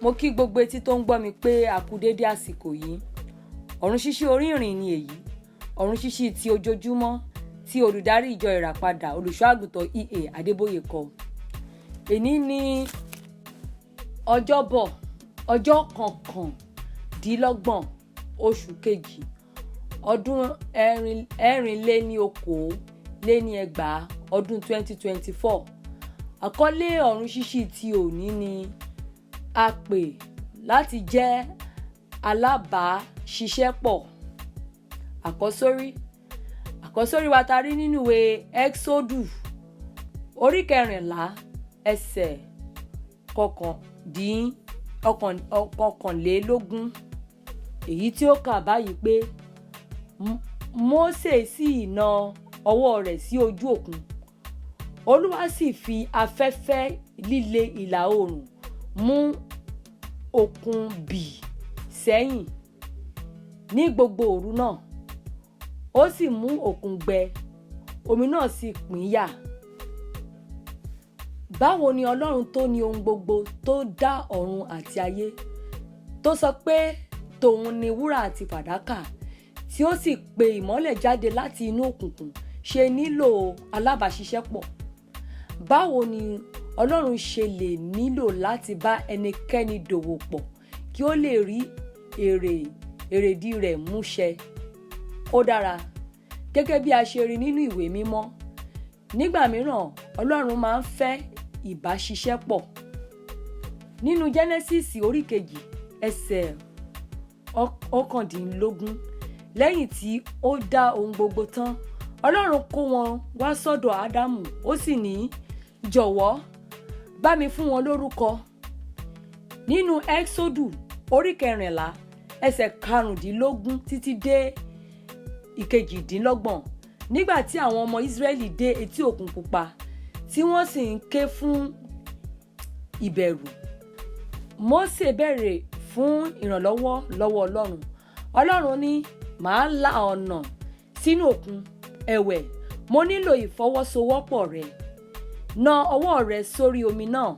Mo kí gbogbo etí tó ń gbọ́ mi pé a kú déédé àsìkò yìí. Ọ̀run ṣíṣí orí ìrìn ni èyí. Ọ̀run ṣíṣí ti ojoojúmọ́ tí olùdarí ìjọ Ìràpadà, Olùṣọ́ Àgùntàn E.A. Adébóyè kọ. Èní ní Ọjọ́bọ̀, ọjọ́ 29 oṣù kejì, ọdún 2024, ọdún 2024. Àkọlé ọ̀run ṣíṣí ti òní ni a pè láti jẹ́ alábàáṣiṣẹ́pọ̀. Àkọ́sórí wa ta rí nínú ìwé Ẹ́ksódù orí 14, ẹsẹ̀ 21, èyí tí ó kà báyìí pé, Mósè sì na ọwọ́ rẹ̀ sí ojú òkun, Olúwa sì fi afẹ́fẹ́ líle ìlà oòrùn mú òkun bì sẹ́yìn ní gbogbo òru náà, ó sì mú òkun gbẹ, omi náà sì pínyà. Báwo ni Ọlọ́run tó ní ohun gbogbo, tó dá ọ̀run àti ayé, tó sọ pé tòun ni wúrà àti fàdákà, tí ó sì pe ìmọ́lẹ̀ jáde láti inú òkùnkùn, ṣe nílò alábàáṣiṣẹ́pọ̀? Báwo ni Ọlọ́run ṣe lè nílò láti bá ẹnikẹ́ni dòwò pọ̀ kí ó lè rí èrèdí rẹ̀ mú ṣẹ? Ó dára, gẹ́gẹ́ bí a ṣe rí nínú ìwé mímọ́, nígbà mìíràn Ọlọ́run máa ń fẹ́ ìbáṣiṣẹ́pọ̀. Nínú Jẹ́nẹ́sísì orí 2, ẹsẹ̀ 19, lẹ́yìn tí ó dá ohun gbogbo tán, Ọlọ́run kó wọn wá sọ́dọ̀ Ádámù, ó sì ní, "Jọ̀wọ́, bá mi fún wọn lórúkọ." Nínú Ẹ́ksódù orí 14, ẹsẹ̀ 15 títí dé 28, nígbà tí àwọn ọmọ Ísírẹ́lì dé etí òkun pupa tí wọ́n sì ń ké fún ìbẹ̀rù, Mósè bẹ̀rẹ̀ fún ìrànlọ́wọ́ lọ́wọ́ Ọlọ́run. Ọlọ́run ní, "Màá la ọ̀nà sínú òkun, ẹ̀wẹ̀ mo nílò ìfọwọ́sowọ́pọ̀ rẹ. Na ọwọ́ rẹ sórí omi náà."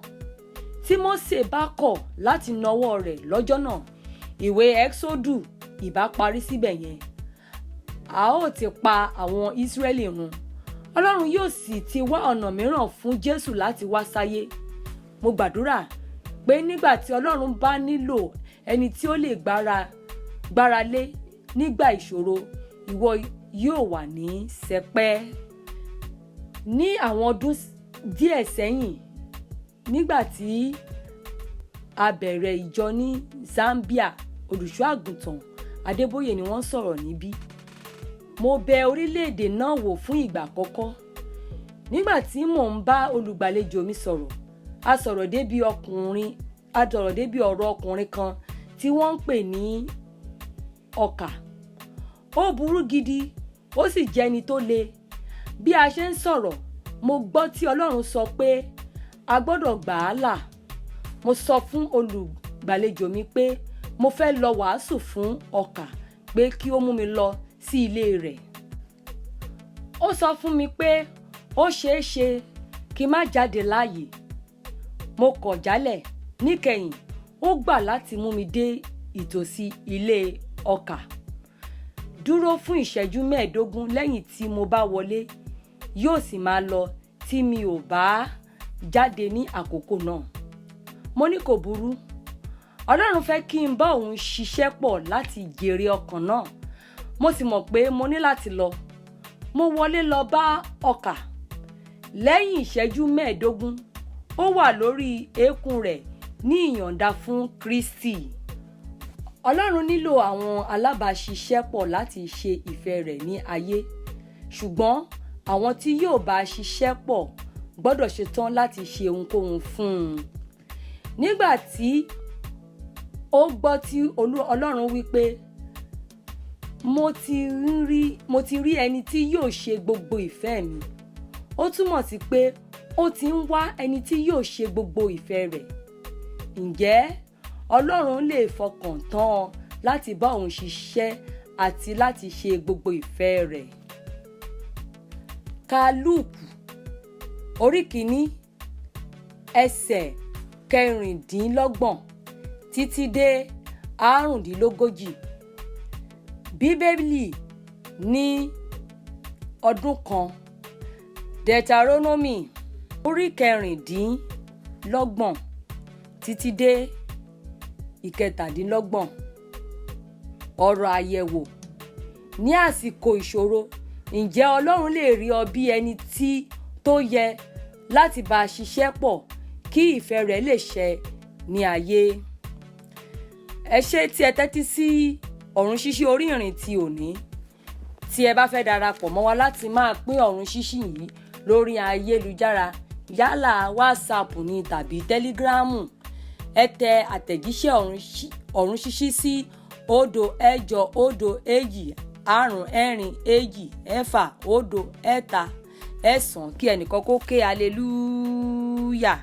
Tí Mósè bá kọ̀ láti na ọwọ́ rẹ̀ lọ́jọ́ náà, ìwé Ẹ́ksódù ìbá parí síbẹ̀ yẹn. A ó ti pa àwọn Ísírẹ́lì run, Ọlọ́run yóò sì ti wá ọ̀nà mìíràn fún Jésù láti wá sáyé. Mo gbàdúrà pé nígbà tí Ọlọ́run bá nílò ẹni tí ó lè gbára lé nígbà ìṣòro, ìwọ yóò wà ní sẹpẹ́. Ní àwọn ọdún díẹ̀ sẹ́yìn, nígbà tí a bẹ̀rẹ̀ ìjọ ní Zambia, Olùṣọ́ Àgùntàn Adébóyè ni wọ́n sọ̀rọ̀ níbí. Mo bẹ orílẹ̀-èdè náà wò fún ìgbà àkọ́kọ́. Nígbà tí mò ń bá olùgbàlejò mi sọ̀rọ̀, a sọ̀rọ̀ débi ọ̀rọ̀ ọkùnrin kan tí wọ́n ń pè ní Ọkà. Ó burú gidi, ó sì jẹ́ ẹni tó le. Bí a ṣe ń sọ̀rọ̀, mo gbọ́ tí Ọlọ́run sọ pé a gbọ́dọ̀ gbà á là. Mo sọ fún olùgbàlejò mi pé mo fẹ́ lọ wàásù fún Ọkà, pé kí ó mú mi lọ sí ilé rẹ̀. Ó sọ fún mi pé ó ṣeé ṣe kí n má jáde láàyè. Mo kọ̀ jálẹ̀. Níkẹyìn, ó gbà láti mú mi dé ìtòsí ilé Ọkà, dúró fún ìṣẹ́jú 15 lẹ́yìn tí mo bá wọlé, yóò sì máa lọ tí mi ò bá jáde ní àkókò náà. Mo ní kò burú. Ọlọ́run fẹ́ kí n bá òun ṣiṣẹ́ pọ̀ láti jèrè ọkàn náà, mo sì mọ̀ pé mo ní láti lọ. Mo wọlé lọ bá Ọkà. Lẹ́yìn ìṣẹ́jú 15, ó wà lórí eékún rẹ̀ ní ìyọ̀ǹda fún Kristi. Ọlọ́run nílò àwọn alábàáṣiṣẹ́pọ̀ láti ṣe ìfẹ́ rẹ̀ ní ayé, ṣùgbọ́n àwọn tí yóò bá a ṣiṣẹ́ pọ̀ gbọ́dọ̀ ṣetán láti ṣe ohunkóhun fún un. Nígbà tí ó gbọ́ tí Ọlọ́run wí pé, "Mo ti rí ẹni tí yóò ṣe gbogbo ìfẹ́ mi," ó túmọ̀ sí pé ó ti ń wá ẹni tí yóò ṣe gbogbo ìfẹ́ rẹ̀. Ǹjẹ́ Ọlọ́run lè fọkàn tán ọ láti bá òun ṣiṣẹ́ àti láti ṣe gbogbo ìfẹ́ rẹ̀? Ka Lúùkù orí 1, ẹsẹ̀ 26. títí dé 35. Bíbélì ní ọdún kan. Deuteronomy orí 26 títí dé 27. Ọ̀rọ̀ àyẹ̀wò: ní àsìkò ìṣòro, ǹjẹ́ Ọlọ́run lè rí ọ bí ẹni tí tó yẹ láti bá a ṣiṣẹ́ pọ̀ kí ìfẹ́ rẹ̀ lè ṣẹ ní ayé? Ẹ ṣé tí ẹ tẹ́tí sí Ọ̀run Ṣíṣí orí ìrìn ti òní. Tí ẹ bá fẹ́ darapọ̀ mọ́ wa láti máa pín ọ̀run ṣíṣí yìí lórí ayélujára, yálà WhatsApp ni tàbí Telegram, ẹ tẹ àtẹ̀jíṣẹ́ ọ̀run ṣíṣí sí 0 8 0 2 5 4 2 6 0 3 9, kí ẹnìkan kó ké hallelujah.